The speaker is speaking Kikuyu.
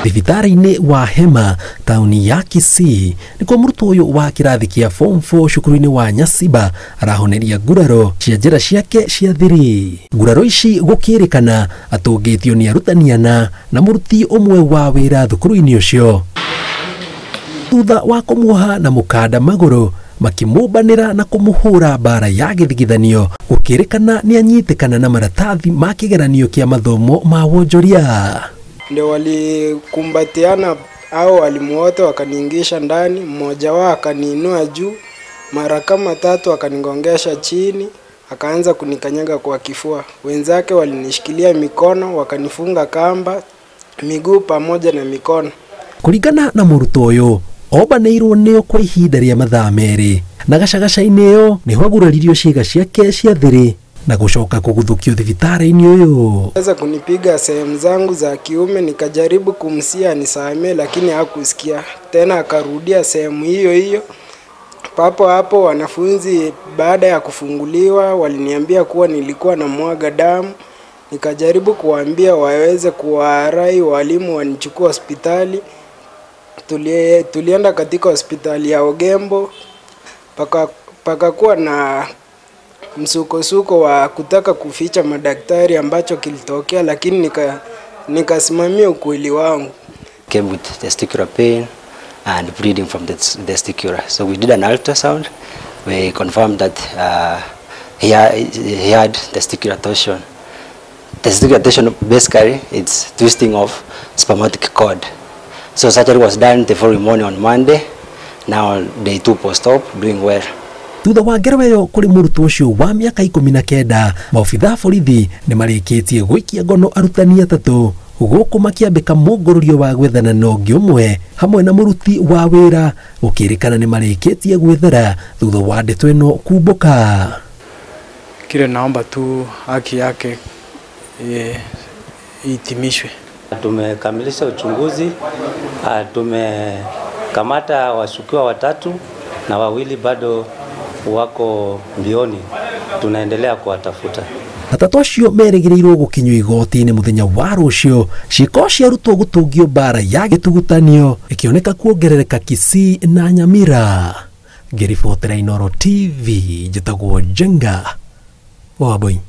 Thibitarĩ-inĩ wa Hema taũni ya Kisii nĩkuo mũrutwo ũyũ wa kĩrathi kĩa form 4 cukuru-inĩ wa Nyasiba arahoneria nguraro cia njĩra ciake cia thiri. Nguraro ici gũkĩrĩkana atũngĩtio nĩ arutani ana na mũruti ũmwe wa wĩra thukuru-inĩ ũcio. Thutha wa kũmuoha na mũkanda magũrũ makĩmũmbanĩra na kũmũhũra mbara ya gĩthigithanio gũkĩrĩkana nĩ anyitĩkana na maratathi ma kĩgeranio kĩa mathomo ma wonjoria. Ndio walikumbatiana hao walimu wote wakaniingisha ndani, mmoja wao akaniinua juu mara kama tatu akanigongesha chini, akaanza kunikanyaga kwa kifua. Wenzake walinishikilia mikono, wakanifunga kamba miguu pamoja na mikono. Kũringana na mũrutwo ũyũ ombanĩirwo nĩo kwa ihinda rĩa mathaa merĩ na gacagaca-inĩ ĩyo nĩho aguraririo ciĩga ciake cia thiri na gũcoka kũguthũkio thibitarĩ-inĩ ũyũ. Sasa kunipiga sehemu zangu za kiume, nikajaribu kumsia nisamee lakini hakusikia tena, akarudia sehemu hiyo hiyo. Papo hapo wanafunzi baada ya kufunguliwa waliniambia kuwa nilikuwa na mwaga damu. Nikajaribu kuwaambia waweze kuwarai walimu wanichukue hospitali. Tulienda katika hospitali ya Ogembo, pakakuwa na msukosuko wa kutaka kuficha madaktari ambacho kilitokea, lakini nikasimamia ukweli wangu. Came with testicular pain and bleeding from the testicular. So we did an ultrasound. We confirmed that he had testicular torsion. Testicular torsion basically it's twisting of spermatic cord. So surgery was done the following morning on Monday. Now day 2 post-op, doing well. Thutha wa ngero ĩyo kũrĩ mũrutwo ũcio wa mĩaka 19 maobitha borithi nĩ marĩkĩtie gũikia ngono arutani atatũ gũkũ makĩambĩka mũngũrũrio wa gwethana na ũngĩ ũmwe hamwe na mũruti wa wĩra gũkĩrĩkana nĩ marĩkĩtie gwĩthara thutha wa ndeto ĩno kumbũka. Kile naomba tu haki yake itimishwe. Tumekamilisha uchunguzi, tumekamata washukiwa watatu na wawili bado wako mbioni, tunaendelea kuwatafuta. Atatũ acio merĩgĩrĩirwo gũkinyio igoti-inĩ mũthenya wa rũciũ ciĩko cia arutwo gũtũngio mbara ya gĩtugutanio ĩkĩoneka kuongerereka Kisii na Nyamira. Ngĩribotera Inooro TV njĩtagwo Njenga wa Wambui.